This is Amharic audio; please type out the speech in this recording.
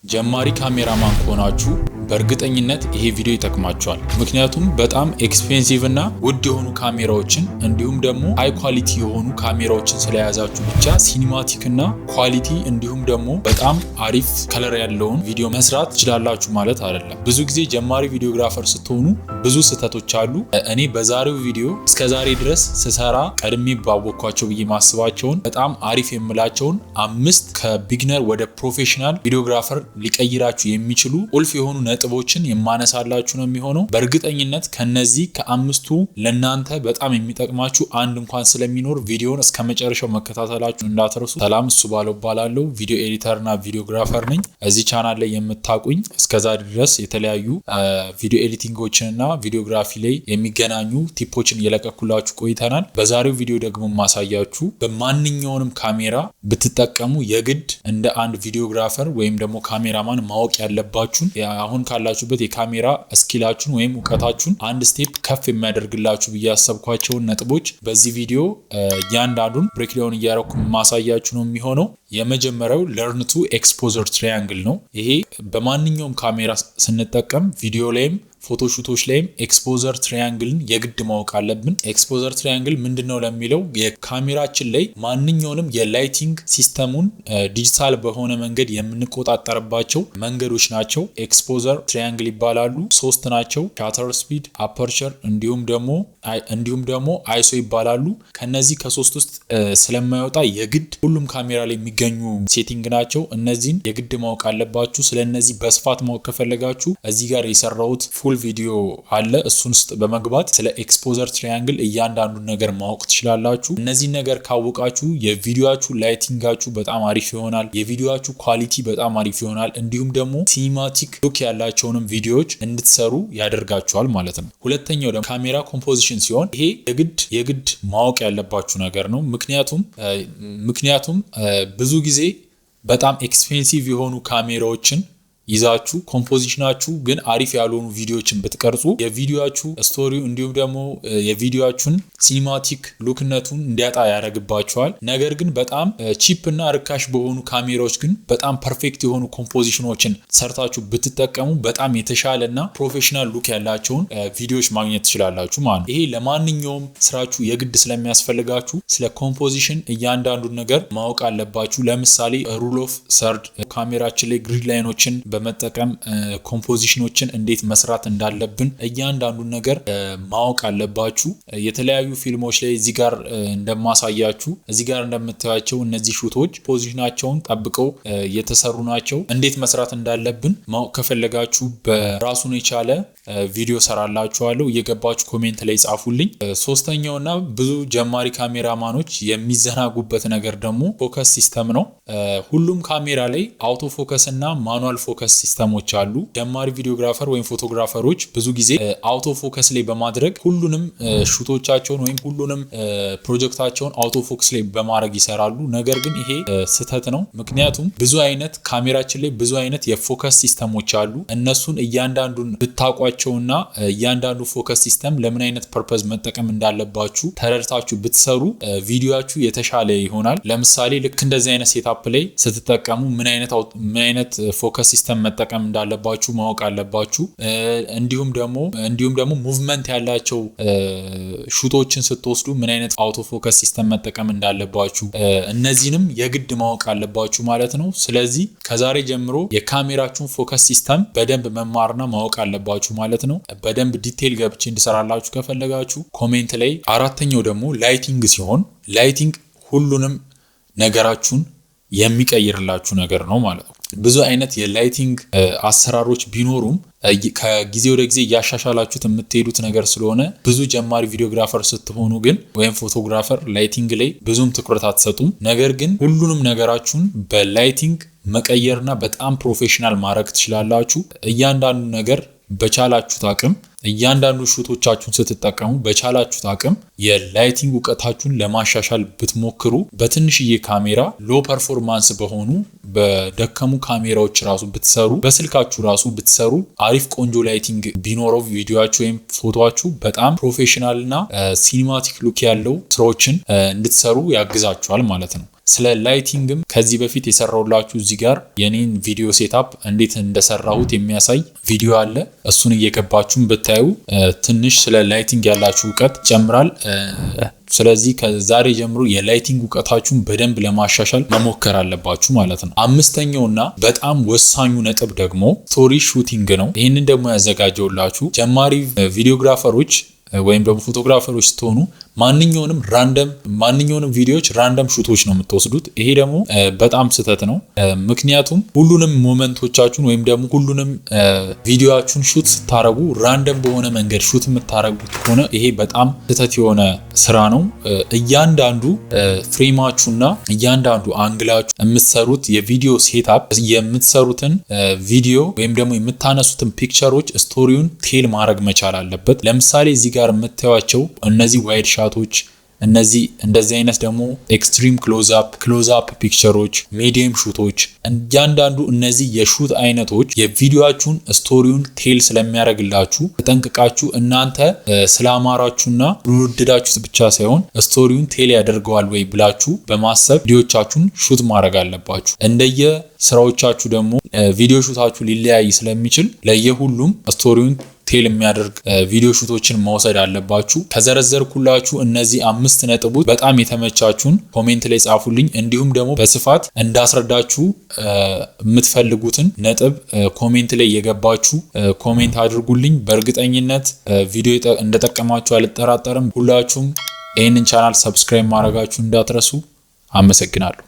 ጀማሪ ካሜራማን ከሆናችሁ በእርግጠኝነት ይሄ ቪዲዮ ይጠቅማችኋል። ምክንያቱም በጣም expensive እና ውድ የሆኑ ካሜራዎችን እንዲሁም ደግሞ high quality የሆኑ ካሜራዎችን ስለያዛችሁ ብቻ cinematic እና quality እንዲሁም ደግሞ በጣም አሪፍ color ያለውን ቪዲዮ መስራት ትችላላችሁ ማለት አይደለም። ብዙ ጊዜ ጀማሪ videographer ስትሆኑ ብዙ ስህተቶች አሉ። እኔ በዛሬው ቪዲዮ እስከዛሬ ድረስ ስሰራ ቀድሜ ባወቅኳቸው ብዬ ማስባቸውን፣ በጣም አሪፍ የምላቸውን አምስት ከ beginner ወደ professional videographer ሊቀይራችሁ የሚችሉ ቁልፍ የሆኑ ነጥቦችን የማነሳላችሁ ነው የሚሆነው። በእርግጠኝነት ከነዚህ ከአምስቱ ለእናንተ በጣም የሚጠቅማችሁ አንድ እንኳን ስለሚኖር ቪዲዮን እስከ መጨረሻው መከታተላችሁ እንዳትረሱ። ሰላም፣ እሱባለው እባላለሁ። Video editor እና videographer ነኝ። እዚህ ቻናል ላይ የምታውቁኝ እስከዛ ድረስ የተለያዩ video editing ኦችን እና videography ላይ የሚገናኙ tip ኦችን እየለቀኩላችሁ ቆይተናል። በዛሬው ቪዲዮ ደግሞ ማሳያችሁ በማንኛውንም ካሜራ ብትጠቀሙ የግድ እንደ አንድ videographer ወይም ደግሞ ካሜራማን ማወቅ ያለባችሁን፣ አሁን ካላችሁበት የካሜራ skill ኣችሁን ወይም እውቀታችሁን አንድ step ከፍ የሚያደርግላችሁ ብዬ ያሰብኳቸውን ነጥቦች በዚህ ቪዲዮ እያንዳንዱን breakdown እያረኩ ማሳያችሁ ነው የሚሆነው። የመጀመሪያው learn to exposure triangle ነው። ይሄ በማንኛውም ካሜራ ስንጠቀም ቪዲዮ ላይም photoshoot ኦች ላይም exposure triangle ን የግድ ማወቅ አለብን። Exposure triangle ምንድን ነው ለሚለው የካሜራችን ላይ ማንኛውንም የ lighting system ኡን ዲጂታል በሆነ መንገድ የምንቆጣጠርባቸው መንገዶች ናቸው። Exposure triangle ይባላሉ። ሶስት ናቸው። Shutter speed፣ aperture እንዲሁም ደግሞ ISO ይባላሉ። ከነዚህ ከሶስት ውስጥ ስለማይወጣ የግድ ሁሉም ካሜራ ላይ የሚገኙ setting ናቸው። እነዚህን የግድ ማወቅ አለባችሁ። ስለ እነዚህ በስፋት ማወቅ ከፈለጋችሁ እዚህ ጋር የሰራሁት full ቪዲዮ አለ። እሱን ውስጥ በመግባት ስለ exposure triangle እያንዳንዱን ነገር ማወቅ ትችላላችሁ። እነዚህን ነገር ካወቃችሁ የቪዲዮአችሁ lighting ኣችሁ በጣም አሪፍ ይሆናል። የቪዲዮአችሁ quality በጣም አሪፍ ይሆናል። እንዲሁም ደግሞ cinematic look ያላቸውንም ቪዲዮዎች እንድትሰሩ ያደርጋችኋል ማለት ነው። ሁለተኛው ደግሞ camera composition ሲሆን ይሄ የግድ የግድ ማወቅ ያለባችሁ ነገር ነው። ምክንያቱም ብዙ ጊዜ በጣም expensive የሆኑ ካሜራዎችን ይዛችሁ composition ኣችሁ ግን አሪፍ ያልሆኑ ቪዲዮዎችን ብትቀርጹ የቪዲዮአችሁ story ው እንዲሁም ደግሞ የቪዲዮአችሁን cinematic look ነቱን እንዲያጣ ያደርግባችኋል። ነገር ግን በጣም cheap እና ርካሽ በሆኑ ካሜራዎች ግን በጣም perfect የሆኑ composition ኦችን ሰርታችሁ ብትጠቀሙ በጣም የተሻለ እና professional look ያላቸውን ቪዲዮዎች ማግኘት ትችላላችሁ ማለት ነው። ይሄ ለማንኛውም ስራችሁ የግድ ስለሚያስፈልጋችሁ ስለ composition እያንዳንዱን ነገር ማወቅ አለባችሁ። ለምሳሌ rule of third፣ ካሜራችን ላይ grid line ኦችን በመጠቀም composition ኦችን እንዴት መስራት እንዳለብን እያንዳንዱን ነገር ማወቅ አለባችሁ። የተለያዩ ፊልሞች ላይ እዚህ ጋር እንደማሳያችሁ፣ እዚህ ጋር እንደምታያቸው እነዚህ shot ኦች position ኣቸውን ጠብቀው የተሰሩ ናቸው። እንዴት መስራት እንዳለብን ማወቅ ከፈለጋችሁ በራሱን የቻለ ቪዲዮ ሰራላችኋለሁ። እየገባችሁ comment ላይ ጻፉልኝ። ሶስተኛውና ብዙ ጀማሪ ካሜራማኖች የሚዘናጉበት ነገር ደግሞ focus system ነው። ሁሉም ካሜራ ላይ auto focus እና manual focus system ኦች አሉ። ጀማሪ videographer ወይም photographer ኦች ብዙ ጊዜ auto focus ላይ በማድረግ ሁሉንም shoot ኦቻቸውን ወይም ሁሉንም ፕሮጀክታቸውን auto focus ላይ በማድረግ ይሰራሉ። ነገር ግን ይሄ ስህተት ነው። ምክንያቱም ብዙ አይነት ካሜራችን ላይ ብዙ አይነት የ focus system ኦች አሉ። እነሱን እያንዳንዱን ብታውቋቸውና እያንዳንዱ focus system ለምን አይነት purpose መጠቀም እንዳለባችሁ ተረድታችሁ ብትሰሩ ቪዲዮአችሁ የተሻለ ይሆናል። ለምሳሌ ልክ እንደዚህ አይነት setup ላይ ስትጠቀሙ ምን አይነት focus system መጠቀም እንዳለባችሁ ማወቅ አለባችሁ። እንዲሁም ደግሞ movement ያላቸው shoot ኦችን ስትወስዱ ምን አይነት auto focus system መጠቀም እንዳለባችሁ እነዚህንም የግድ ማወቅ አለባችሁ ማለት ነው። ስለዚህ ከዛሬ ጀምሮ የካሜራችሁን focus system በደንብ መማርና ማወቅ አለባችሁ ማለት ነው። በደንብ detail ገብቼ እንድሰራላችሁ ከፈለጋችሁ comment ላይ። አራተኛው ደግሞ lighting ሲሆን lighting ሁሉንም ነገራችሁን የሚቀይርላችሁ ነገር ነው ማለት ነው። ብዙ አይነት የ lighting አሰራሮች ቢኖሩም ከጊዜ ወደ ጊዜ እያሻሻላችሁት የምትሄዱት ነገር ስለሆነ ብዙ ጀማሪ videographer ስትሆኑ ግን ወይም photographer lighting ላይ ብዙም ትኩረት አትሰጡም። ነገር ግን ሁሉንም ነገራችሁን በ lighting መቀየርና በጣም professional ማድረግ ትችላላችሁ። እያንዳንዱ ነገር በቻላችሁት አቅም እያንዳንዱ shoot ኦቻችሁን ስትጠቀሙ በቻላችሁት አቅም የ lighting እውቀታችሁን ለማሻሻል ብትሞክሩ በትንሽዬ ካሜራ፣ low performance በሆኑ በደከሙ ካሜራዎች ራሱ ብትሰሩ፣ በስልካችሁ ራሱ ብትሰሩ አሪፍ ቆንጆ lighting ቢኖረው ቪዲዮአችሁ ወይም ፎቶአችሁ በጣም professional እና cinematic look ያለው ስራዎችን እንድትሰሩ ያግዛችኋል ማለት ነው። ስለ lighting ም ከዚህ በፊት የሰራሁላችሁ እዚህ ጋር የኔን ቪዲዮ setup እንዴት እንደሰራሁት የሚያሳይ ቪዲዮ አለ። እሱን እየገባችሁም ብታዩ ትንሽ ስለ lighting ያላችሁ እውቀት ይጨምራል። ስለዚህ ከዛሬ ጀምሮ የ lighting እውቀታችሁን በደንብ ለማሻሻል መሞከር አለባችሁ ማለት ነው። አምስተኛውና በጣም ወሳኙ ነጥብ ደግሞ story shooting ነው። ይህንን ደግሞ ያዘጋጀሁላችሁ ጀማሪ videographer ኦች ወይም ደግሞ photographer ኦች ስትሆኑ ማንኛውንም ቪዲዮዎች random shot ኦች ነው የምትወስዱት። ይሄ ደግሞ በጣም ስህተት ነው። ምክንያቱም ሁሉንም moment ኦቻችሁን ወይም ደግሞ ሁሉንም ቪዲዮአችሁን shoot ስታረጉ random በሆነ መንገድ shoot የምታረጉት ከሆነ ይሄ በጣም ስህተት የሆነ ስራ ነው። እያንዳንዱ frame ኣችሁና እያንዳንዱ angle ኣችሁ፣ የምትሰሩት የቪዲዮ setup፣ የምትሰሩትን ቪዲዮ ወይም ደግሞ የምታነሱትን picture ኦች story ውን tell ማድረግ መቻል አለበት። ለምሳሌ እዚህ ጋር የምታዩቸው እነዚህ wide shot ኦች፣ እነዚህ እንደዚህ አይነት ደግሞ extreme close up፣ close up picture ኦች፣ medium shot ኦች፣ እያንዳንዱ እነዚህ የ shoot አይነቶች የቪዲዮአችሁን story ውን tell ስለሚያደርግላችሁ ተጠንቅቃችሁ እናንተ ስላማራችሁና ወደዳችሁት ብቻ ሳይሆን story ውን tell ያደርገዋል ወይ ብላችሁ በማሰብ ቪዲዮቻችሁን shoot ማድረግ አለባችሁ። እንደየ ስራዎቻችሁ ደግሞ ቪዲዮ shoot ኣችሁ ሊለያይ ስለሚችል ለየሁሉም story ውን tell የሚያደርግ ቪዲዮ shoot ኦችን መውሰድ አለባችሁ። ከዘረዘርኩላችሁ እነዚህ አምስት ነጥቦች በጣም የተመቻችሁን comment ላይ ጻፉልኝ። እንዲሁም ደግሞ በስፋት እንዳስረዳችሁ የምትፈልጉትን ነጥብ comment ላይ እየገባችሁ comment አድርጉልኝ። በእርግጠኝነት ቪዲዮ እንደጠቀማችሁ አልጠራጠርም። ሁላችሁም ይህንን channel subscribe ማድረጋችሁ እንዳትረሱ። አመሰግናለሁ።